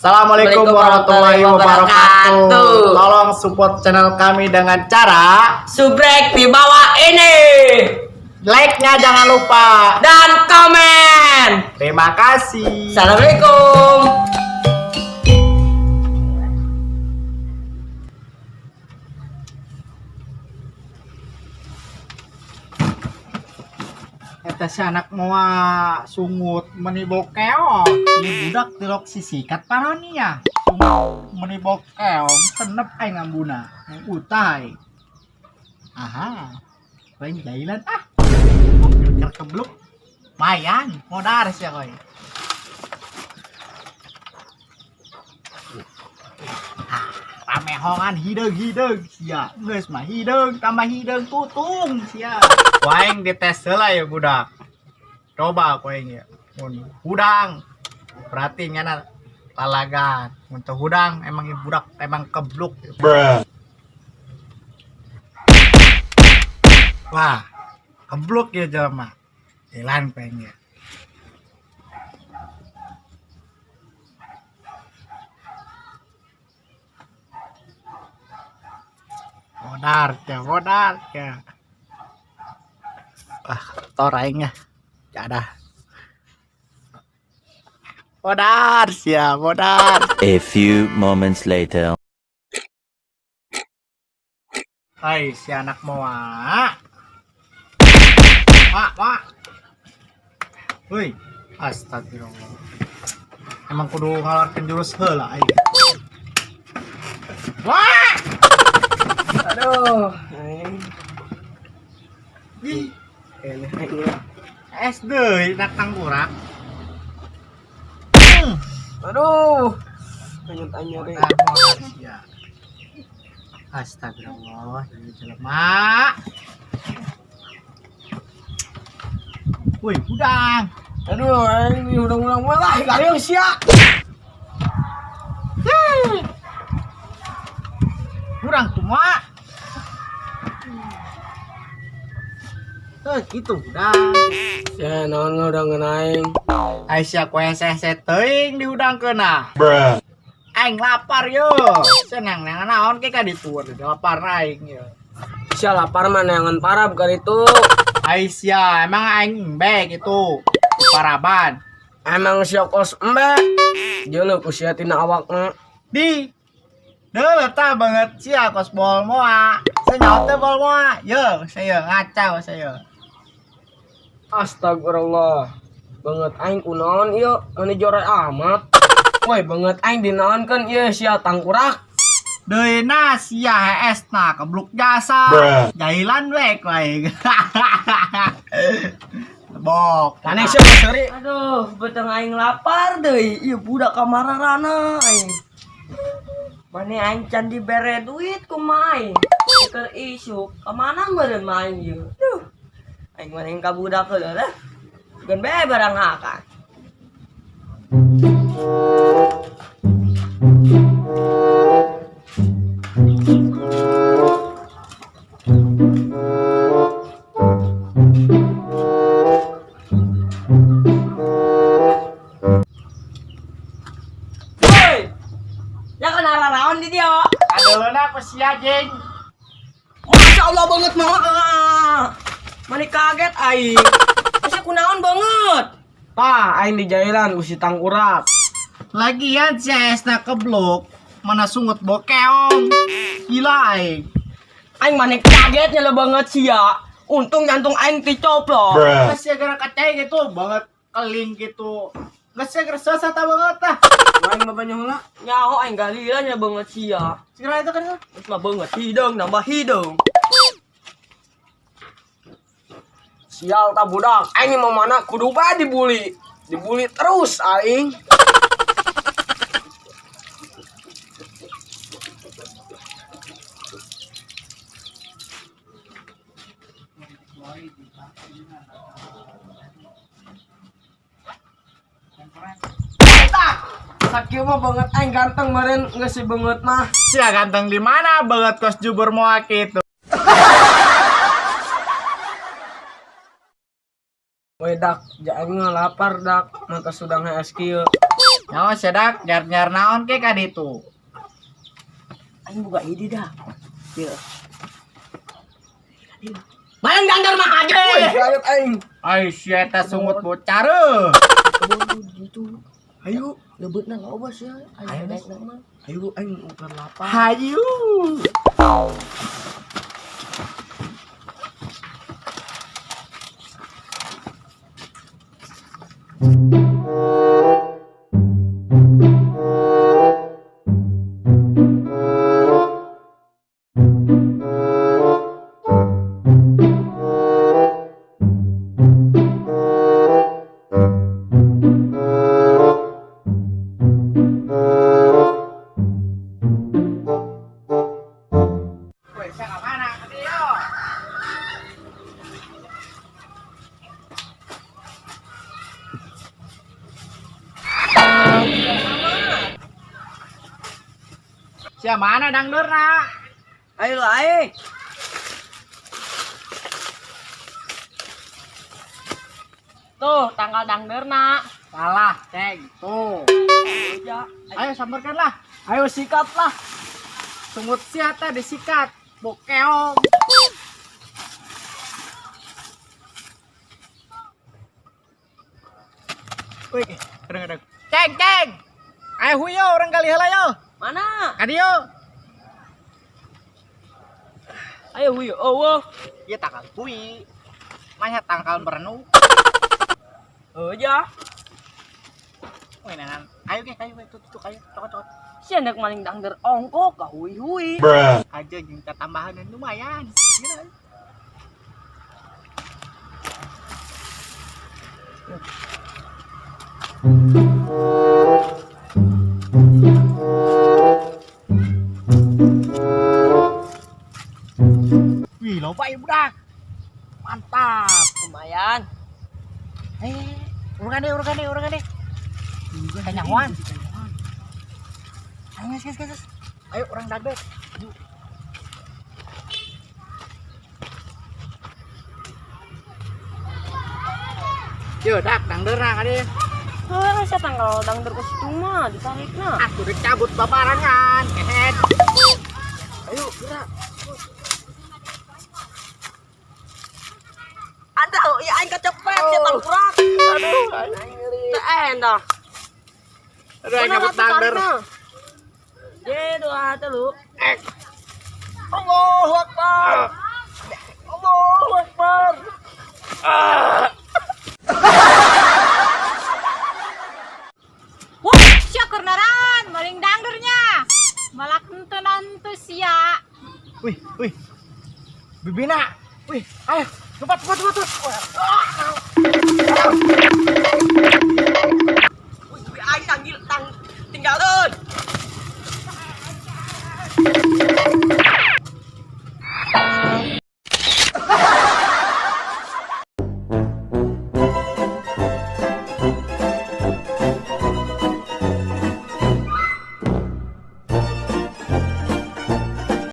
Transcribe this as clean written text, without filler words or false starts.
Assalamualaikum warahmatullahi wabarakatuh. Tolong support channel kami dengan cara Subrek di bawah ini like-nya jangan lupa. Dan komen. Terima kasih. Assalamualaikum. Eta si anak moa sungut meni bokeong. Ieu budak tilok sisikat paronia. Sungut meni bokeong tenep aing ngambuna. Aing utah aing. Aha. Lain jailan ah. Keur kebluk. Mayan, modar sia koy. Ah, ramehongan hideung-hideung sia. Geus mah hideung tambah hideung tutung sia. Waing dites heula ya budak. Coba ku aing ya. Mun hudang berarti nyana lalagan. Mun teu hudang emang ieu budak emang kebluk. Bruh. Wah, kebluk ya jelema. Jalan ku aing ya. Modar ya, modar ya. Ah, kotor aing ya. Jadah. Modar sia, modar. A few moments later. Hai si anak moa. Wah, wah. Woi, astagfirullah. Emang kudu ngaluarkeun jurus heula aing. Wah! Aduh, aing. Ih, Ini aing lah. es deui nak tangkurak. Aduh. Anyut-anyut. Modar, modar sia. Astagfirullah, ieu jelema. Woi, hudang. Aduh, aing udah-ulang malah kalian sia. Kurang tuh, Mak. Eh, gitu hudang. Ya, naon udah aing. Aisyah ku hese-hese teuing dihudangkeun ah. Bruh. Aing lapar yo. Senang nang naon ke ka ditu lapar aing yo. Sia lapar mah neangan parab bukan itu. Aisyah emang aing embe gitu. Paraban. Emang sia kos embe. Jeuleuh ku sia tina awakna. Di Deuh tah banget sia kos bol moa. Senyawa teh bol moa. Yo, saya ngaca saya. Astagfirullah. Banget aing kunaon ieu meni jore amat. Woi, banget aing dinaonkeun ieu sia tangkurak. Deuna sia hees na kebluk jasa. Bruh. Jailan we ku aing. Bok. Aneh sia seri. Aduh, beteng aing lapar deui. Ieu budak kamararana aing. Mane aing can dibere duit kumaha aing. Keur isuk, kamana meureun mah aing ieu? Duh. Aing mah ka budak heula lah. Geun bae barang hakan. Woi. Ya kan araraon di dia. Adeulna ku sia jeung. Masya Allah banget mah. Mani kaget aing. Sia kunaon banget. Tah, aing di jailan ku si tangkurak. Lagian si esna keblok, mana sungut bokeong. Gila aing. Aing mani kaget nyala banget sia. Untung jantung aing dicoplok. Bruh. Geus sia gara kacai gitu banget keling gitu. Geus sia gara sesat banget tah. Aing mah banyak heula. Nyaho aing galilan ya banget sia. Segera itu kan. Terus mah banget hidung nambah hidung. Sial ta budak, aing mau mana kudu bae dibully. Dibully terus aing. Tak, sakieu mah banget aing ganteng meureun geus si beungeut mah. Sia ganteng di mana banget kos jubur moa gitu. Woi dak, ja aing mah lapar dak, mata sudang hees kieu. Nyawa sedak nyar-nyar naon ke ka ditu. Aing boga ide dah. Ieu. Maling dangdeur mah aja. Gayet aing. Ai sia eta sungut bocar euy. Gitu. Ayo, Lebeutna loba sia. Ayo, Aing daek mah. ayo aing ukur lapar. Hayu. Weh, sia ka mana? Ka dieu. Sia mana dangdurna? Ayo lah aing. Tuh, tanggal dangdeurna. Salah, ceng. Tuh. Ya, Ayo sambarkan lah. ayo sikat lah. Sungut sia teh disikat. Bokeong. Wih, kadang-kadang. Ceng, ceng. Ayo huyo orang kali heula yo. Mana? Ka dieu. Ayo huy, oh wah. Ieu tangkal hui. Manya tangkal merenung. Oh ya. Wih, nangan. Ayo ge, ayo tuh tuh ayo. Cokot cokot. Si hendak maling dangder ongkok ka hui-hui. Aja jeung tambahan lumayan. Gila. Wih, loba ieu budak. Mantap. Lumayan. Eh, urugan deh, urugan deh, urugan deh. Kanyahoan. Ayo, guys, guys, guys. Ayo, orang dagdek. Yo, dak, dangderna kali. Heuh, sia tanggal dangder ke situ mah ditarikna. Aku dicabut babarengan, kehet. Ayo, gerak. Aduh, ya aing kecepet sia tangkurak. Aduh, aing nyeri. Teu endah. Aduh, aing nyabut dangder. Ye, dua, telu. Allahu Akbar. Allahu Akbar. Wah, sia keur naran, maling dangdernya. Malak henteu nantu sia. Wih, wih. Bibina. Wih, ayo, cepat, cepat, cepat, cepat. Wih, aing tanggil tang tinggalkeun.